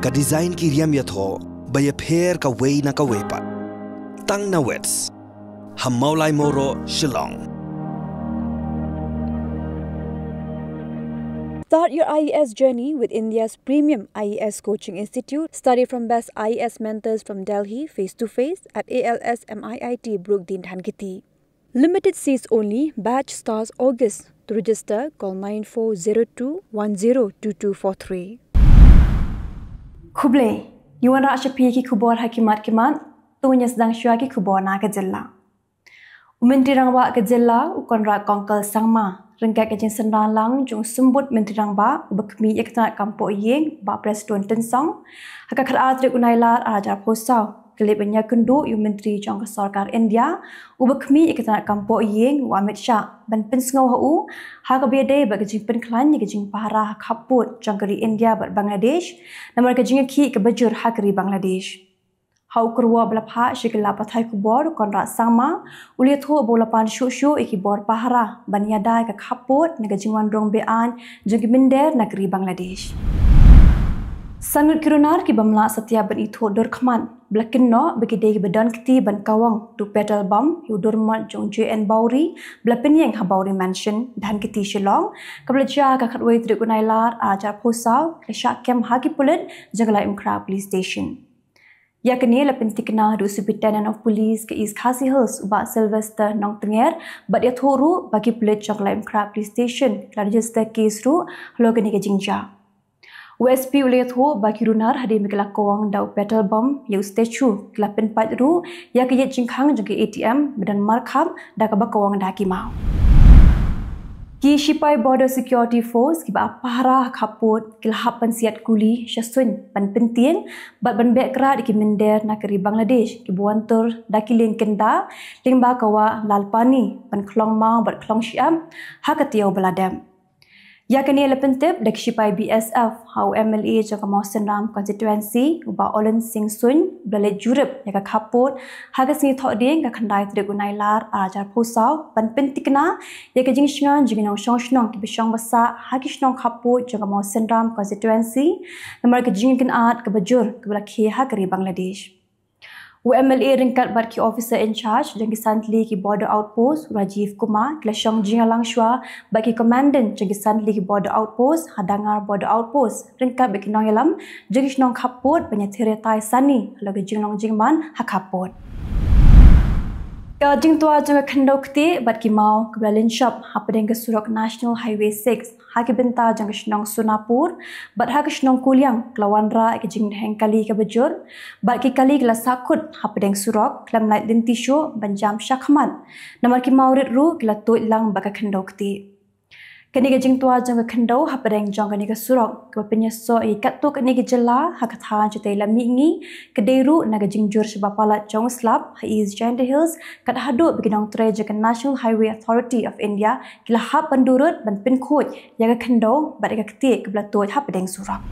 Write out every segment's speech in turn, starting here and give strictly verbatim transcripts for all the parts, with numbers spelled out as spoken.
Ka design ki riam ïathoh ba ïapher kawei na kawei pat. Tang na Wits ha Mawlai Mawroh, Shillong. Start your I A S journey with India's premium I A S coaching institute. Study from best I A S mentors from Delhi, face to face at A L S M I I T Brookdin, Dhankheti. Limited seats only. Batch starts August. To register, call nine four zero two one zero two two four three. Khublei. Ngi wanrah sha phi ki khubor ha ki mat ki mat. To ngin ïa sdang shuwa ki khubor na ka jylla. U Myntri Rangbah ka jylla, u Conrad Kongkal Sangma, ryngkat ka jingsynran lang jong u Symbud Myntri Rangbah, uba khmih ïa ka tnat kam pohïing, Bah Prestone Tynsong, ha ka khatar tarik u Nailar arhajar arphew saw, ka la leit ban ïakynduh ïa u Myntri jong ka Sorkar India, uba khmih ïa ka tnat kam pohïing, u Amit Shah, ban pynsngew ha u ha kaba ïadei bad ka jingpynkhlaiñ ïa ka jingpahara ha khappud jong ka ri India bad Bangladesh, namar ka jingïakhih kaba jur ha ka ri Bangladesh. Ha u kyrwoh ba la phah sha ki lad pathai khubor, u Conrad Sangma u la ïathuh ba u la pan shuh shuh ïa ki bor pahara ban ïada ïa ka khappud na ka jingwan rung be-aiñ jong ki mynder na ka ri Bangladesh. San ngut ki runar ki bym lah satia ban ithuh dur khmat ba la kynnoh ba ki dei kiba don kti ban kawang da u petrol bomb ïa u dur mot jong u J N Bawri ba la pynïeng ha Bawri Mansion, Dhankheti, Shillong, kaba la jia ha ka khatwei tarik u Nailar arhajar arphew saw, ki la shah kem ha ki pulit jong ka Laitumkhrah Police Station. Ïa kane la pynthikna da u Superintendent of Police ka East Khasi Hills, u Bah Sylvester Nongtnger, bad ïathuh ruh ba ki pulit jong ka Laitumkhrah Police Station ki la register case ruh halor kane ka jingjia. U S P u la ïathuh ba ki runar, hadien ba ki la kawang da u petrol bomb ïa u statue, ki la pynpait ruh ïa ka ïit jingkhang jong ka A T M ba don markhap da kaba kawang da ki maw. Ki shipai Border Security Force kiba ap pahara ha khappud ki la hap ban siat kuli sha suiñ ban pyntieng bad ban beh krad ïa ki mynder na ka ri Bangladesh kiba wan tur da ki lieng kynda lyngba ka wah Lalpani ban khlong maw bad khlong shyiap ha ka taïew ba la dep. Ïa kane la pyntip da ki shipai B S F ha u M L A jong ka Mawsynram Constituency, u Bah Olen Singh Suin, ba la leit jurip ïa ka khappud ha ka sngi Thohdieng, ka khyndai tarik u Nailar arhajar arphew saw, ban pynthikna ïa ka jingshngaiñ jong ki nongshong shnong kiba shong ba sah ha ki shnong khappud jong ka Mawsynram Constituency namar ka jingïakynad kaba jur kaba la khie ha ka ri Bangladesh. U M L A ryngkat bad ki officer in charge jong ki san tylli ki border outpost, u Rajiv Kumar, ki la shong jingïalang shuwa bad ki commandant jong ki san tylli ki border outpost ha Dangar Border Outpost ryngkat bad ki nongïalam jong ki shnong khappud ban ïathir ïatai sani halor ka jinglong jingman ha khappud. Ka jingtwa jong ka khyndew ktieh bad ki maw kaba la lynshop hapdeng ka surok National Highway six ha ki bynta jong ka shnong Sonapur bad ha ka shnong Kuliang ka la wanrah ïa ka jingdheng kali kaba jur bad ki kali ki la sahkut hapdeng surok khlem lait lynti shuh ban jam shakhmat namar ki maw rit ruh ki la tuid lang bad ka khyndew ktieh. Kane ka jingtwa jong ka khyndew hapdeng jong kane ka surok kaba pynïasoh ïa katto katne ka jylla ha ka thaiñ shatei lam mihngi ka dei ruh na ka jingjur shaba palat jong u slap ha East Jaintia Hills, kat haduh ba ki nongtrei jong ka National Highway Authority of India ki la hap ban durut ban pynkhuid ïa ka khyndew bad ïa ka ktieh kaba la tuid hapdeng surok.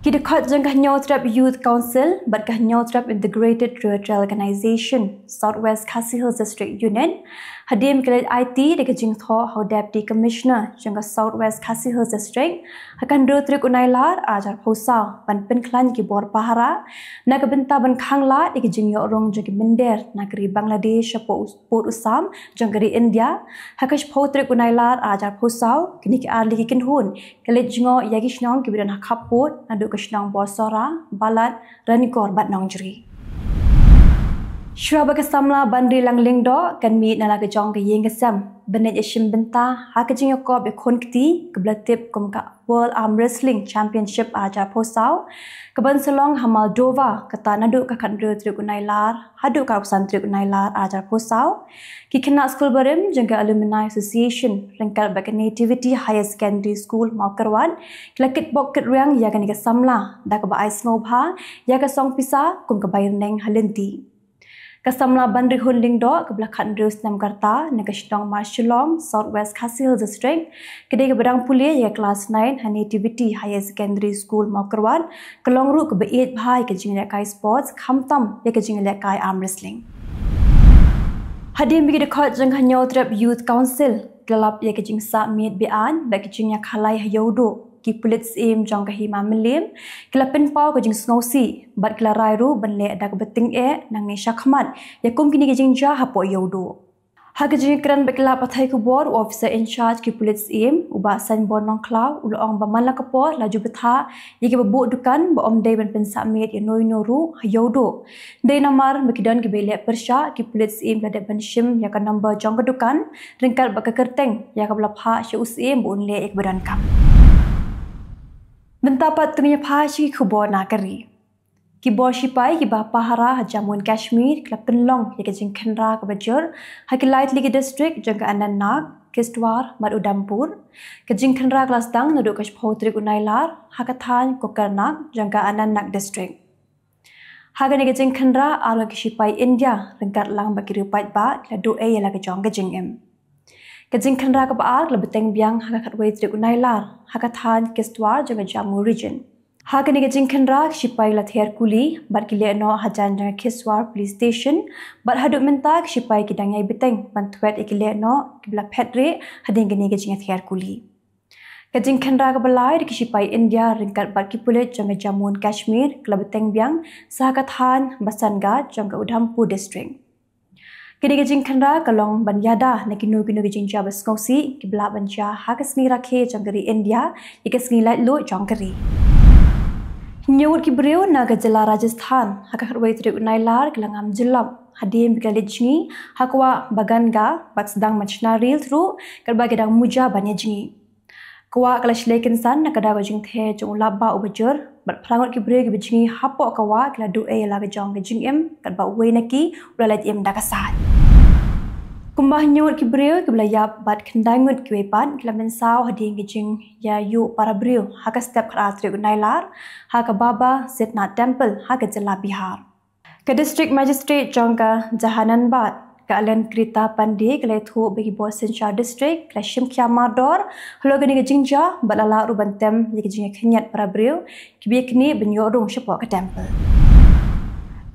Ki dkhot jong ka Hynñiewtrep Youth Council bad ka Hynñiewtrep Integrated Territorial Organization, South West Khasi Hills District Unit, hadien ba ki la leit aiti da ka jingthoh ha u Deputy Commissioner jong ka South West Khasi Hills District ha ka hynriew tarik u Nailar arhajar arphew saw ban pynkhlaiñ ki bor pahara na ka bynta ban khanglad ïa ka jingïoh rung jong ki mynder na ka ri Bangladesh shapoh u pud u sam jong ka ri India. Ha ka shiphew tarik u Nailar arhajar arphew saw, kine ki arlih ki kynhun ki la leit jngoh ïa ki shnong kiba don ha khappud naduh ka shnong Bawsohra, Balat, Ranikor bad Nongjri. Shuwa ba ka samla Banrilang Lyngdoh kan mih na la ka jong ka ïing ka sem ban leit ïashim bynta ha ka jingïakop ïakhun kti kaba la tip kum ka World Arm Wrestling Championship arhajar arphew saw, kaban sa long ha Moldova, kata naduh ka khathynriew tarik u Nailar haduh ka arphew san tarik u Nailar arhajar arphew saw. Ki khynnah skul barim jong ka Alumni Association ryngkat bad ka Nativity Higher Secondary School Mawkyrwat ki la kitbok kitrwiang ïa kane ka samla da kaba ai sngewbha ïa ka song pisa kum ka bai rneng ha lynti. Ka samla Banrihun Lyngdoh kaba la khathynriew snem ka rta na ka shnong Marshillong, South West Khasi Hills District, ka dei kaba dang pule ïa ka klas nine ha Nativity Higher Secondary School Mawkyrwat, ka long ruh kaba ïeit bha ïa ka jingïalehkai sports khamtam ïa ka jingïalehkai arm wrestling. Hadien ba ki dkhot jong ka Hynñiewtrep Youth Council ki la lap ïa ka jingsah miet be-aiñ bad ka jingïakhalai ha Ïewduh, Ki pulit syiem jong ka Hima Mylliem ki la pynpaw ka jingsngewsih bad ki la rai ruh ban leh da kaba tyngeh nangne shakhmat ïa kum kine ki jingjia hapoh Ïewduh. Ha ka jingkren bad ki lad pathai khubor, u officer in charge ki pulit syiem, u Bah Sanbor Nongkhlaw, u la ong ba man la ka por la ju bthah ïa kiba buh dukan ba ym dei ban pynsah miet ïa no ïa no ruh ha Ïewduh. Dei namar ba ki don kiba leh pyrshah, ki pulit syiem ki la dep ban shim ïa ka number jong ka dukan ryngkat bad ka kyrteng ïa kaba la phah sha u syiem ba un leh ïa kaba donkam. Mynta pat to ngin ïa phai sha ki khubor na ka ri. Ki bor shipai kiba pahara ha Jammu and Kashmir ki la pynlong ïa ka jingkhynra kaba jur ha ki lai tylli ki district jong ka Anantnag, Kishtwar bad Udhampur. Ka jingkhynra ka la sdang naduh ka shiphew tarik u Nailar ha ka thaiñ Kokarnag jong ka Anantnag District. Ha kane ka jingkhynra, ar ngut ki shipai India ryngkat lang bad ki riew paidbah ki la duh ei ïa la ka jong ka jingim. Ka jingkhynra kaba ar ka la bteng biang ha ka khatwei tarik u Nailar ha ka thaiñ Kishtwar jong ka Jammu Region. Ha kane ka jingkhynra, ki shipai la ther kuli bad ki leh noh hajan jong ka Kishtwar Police Station, bad haduh mynta ki shipai ki dang ïai bteng ban thwet ïa ki leh noh kiba la phet rieh hadien kane ka jingïather kuli. Ka jingkhynra kaba lai da ki shipai India ryngkat bad ki pulit jong ka Jammu and Kashmir ka la bteng biang sa ha ka thaiñ Basantgarh jong ka Udhampur District. Kane ka jingkhynra ka long ban ïada na kino kino ki jingjia ba sngewsih kiba lah ban jia ha ka sngi rakhe jong ka ri India ïa ka sngi laitluid jong ka ri. Hynñiew ngut ki briew na ka jylla Rajasthan ha ka khatwei tarik u Nailar ki la ngam jyllop hadien ba ki la leit jngi ha ka wah Baganga bad sdang ban shna reels ruh katba ki dang muja ban ïa jngi. Ka wah ka la shlei kynsan na ka daw ka jingthe jong u lap bah uba jur, bad phra ngut ki briew kiba jngi hapoh ka wah ki la duh ei ïa la ka jong ka jingim, katba uwei na ki u la leit im da ka saiñ. Kumba hynñiew ngut ki briew kiba la ïap bad khyndai ngut kiwei pat ki la mynsaw hadien ka jingïaid para briew ha ka step khatar tarik u Nailar ha ka Baba Sitnath Temple ha ka jylla Bihar. Ka District Magistrate jong ka Jehanabad, ka Alan Krita Pandey, ka la ïathuh ba ki bor synshar district ki la shim khia mardor halor kane ka jingjia bad la lah ruh ban tem ïa ka jingïakhynñiat para briew kiba ïaknieh ban ïoh rung shapoh ka temple.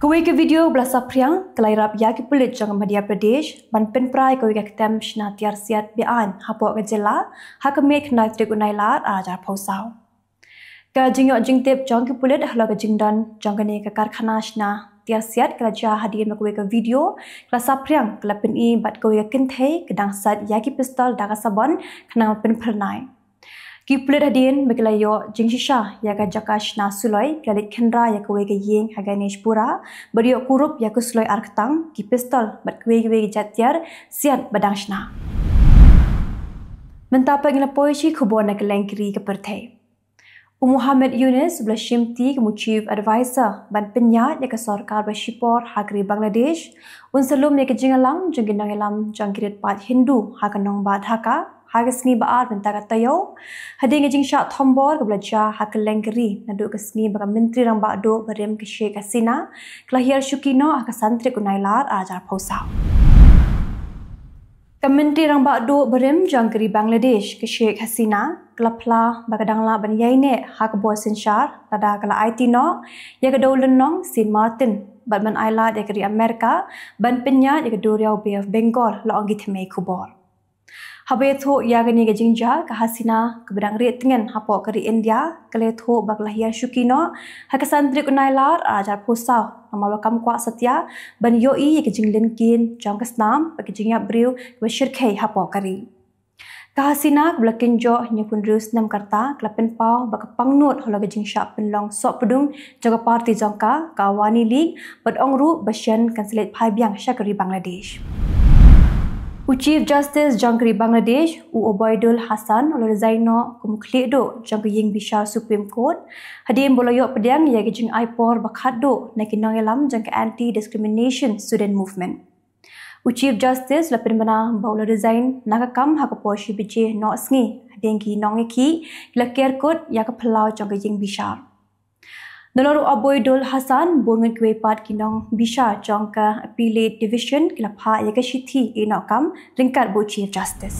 Kawei ka video ba la saphriang ka la ïarap ïa ki pulit jong ka Madhya Pradesh ban pynpra ïa kawei ka ktem shna tiar siat be-aiñ hapoh ka jylla ha ka miet khyndai tarik u Nailar ar hajar arphew saw. Ka jingïoh jingtip jong ki pulit halor ka jingdon jong kane ka karkhana shna tiar siat ka la jia hadien ba kawei ka video ka la saphriang ka la pyni bad kawei ka kynthei ka dang sait ïa ki pistol da ka sabon khnang ban pynphyrnai. Ki pulit hadien ba ki la ïoh jingshisha ïa ka jaka shna suloi ki la leit khynra ïa kawei ka ïing ha Ganeshpura bad ïoh kurup ïa ka suloi arktang, ki pistol bad kiwei kiwei ki jait tiar siat ba dang shna. Mynta pat ngin ïa poi sha ki khubor na kylleng ki ri ka pyrthei. U Muhammad Yunus uba la shimti kum u Chief Advisor ban pynïaid ïa ka sorkar ba shipor ha ka ri Bangladesh, un sa lum ïa ka jingïalang jong ki nongïalam jong ki rit paid Hindu ha ka nongbah Dhaka ha ka sngi ba ar mynta ka taïew, hadien ka jingshah thombor kaba la jia ha kylleng ka ri naduh ka sngi ba ka Myntri Rangbah Duh barim ka Sheikh Hasina ka la hiar shuki noh ha ka san tarik u Nailar ar hajar arphew saw. Ka Myntri Rangbah Duh barim jong ka ri Bangladesh, ka Sheikh Hasina, ka la phla ba ka dang lah ban ïaineh ha ka bor synshar lada ka la aiti noh ïa ka dewlynnong Saint Martin bad ban ailad ïa ka ri Amerika ban pynïaid ïa ka duriaw Bay of Bengal, la ong ki thymmei khubor. Haba ïathuh ïa kane ka jingjia, ka Hasina kaba dang rieh tngen hapoh ka ri India ka la ïathuh ba ka la hiar shuki noh ha ka san tarik u Nailar ar hajar arphew saw, namar ba kam kwah satia ban ïohi ïa ka jinglehngkien jong ka snam bad ka jingïap briew kaba shyrkhei hapoh ka ri. Ka Hasina kaba la kynjoh hynñiewphew hynriew snem ka rta ka la pynpaw ba ka pangnud halor ka jingshah pynlong sohpdung jong ka party jong ka, ka Awami League, bad ong ruh ba shen kan sa leit phai biang sha ka ri Bangladesh. U Chief Justice jong ka ri Bangladesh, u Obaidul Hassan, u la resign noh kum u khlieh duh jong ka ïing bishar Supreme Court hadien ba u la ïoh pdiang ïa ka jingai por ba khatduh na ki nongïalam jong ka Anti Discrimination Student Movement. U Chief Justice u la pynbna ba u la resign na ka kam ha ka por shi baje noh sngi hadien ki nongïakhih ki la ker kut ïa ka phyllaw jong ka ïing bishar. Nalor u Obaidul Hassan, bun ngut kiwei pat ki nongbishar jong ka Appellate Division ki la phah ïa ka shithi ïeh noh kam ryngkat bad u Chief Justice.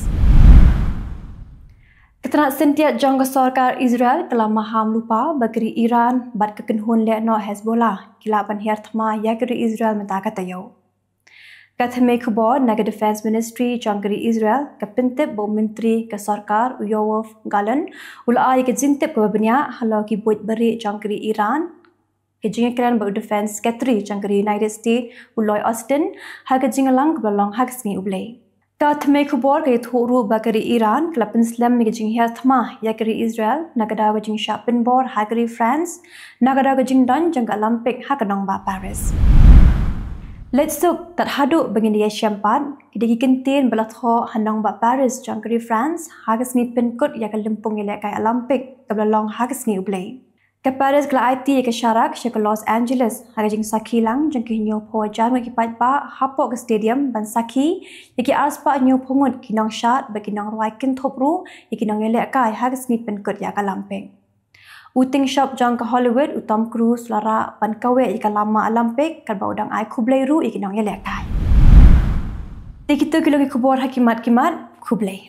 Ka tnat syntiat jong ka sorkar Israel ka la maham lypa ba ka ri Iran bad ka kynhun lehnoh Hezbollah ki lah ban hiar thma ïa ka ri Israel mynta ka taïew. Ka thymmei khubor na ka Defence Ministry jong ka ri Israel ka pyntip ba u Myntri ka Sorkar u Yoav Gallant u la ai ka jingtip kaba bniah halor ki buit barieh jong ka ri Iran, ka jingkren bad u Defence Secretary jong ka ri United States u Lloyd Austin ha ka jingïalang kaba la long ha ka sngi U Blei. Ka thymmei khubor ka ïathuh ruh ba ka ri Iran ka la pynslem ïa ka jinghiar thma ïa ka ri Israel na ka daw ka jingshah pynbor ha ka ri France na ka daw ka jingdon jong ka Olympic ha ka nongbah Paris. Leit suk tad haduh ba ngin ïa shem pat, ki dei ki kyntien ba la thoh ha nongbah Paris jong ka ri France ha ka sngi pynkut ïa ka lympung ïalehkai Olympic kaba la long ha ka sngi U Blei. Ka Paris ka la aiti ïa ka sharak sha ka Los Angeles ha ka jingsakhi lang jong ki hynñiewphew hajar ngut ki paidbah hapoh ka stadium ban sakhi ïa ki arspah hynñiewphew ngut ki nongshad bad ki nongrwai kynthup ruh ïa ki nongïalehkai ha ka sngi pynkut ïa ka Olympic. U tyngshop jong ka Hollywood u Tom Cruise u la rah ban kaweh ïa ka lama Olympic katba u dang ai khublei ruh ïa ki nongïalehkai. Te kito ki long ki khubor ha ki mat ki mat, khublei.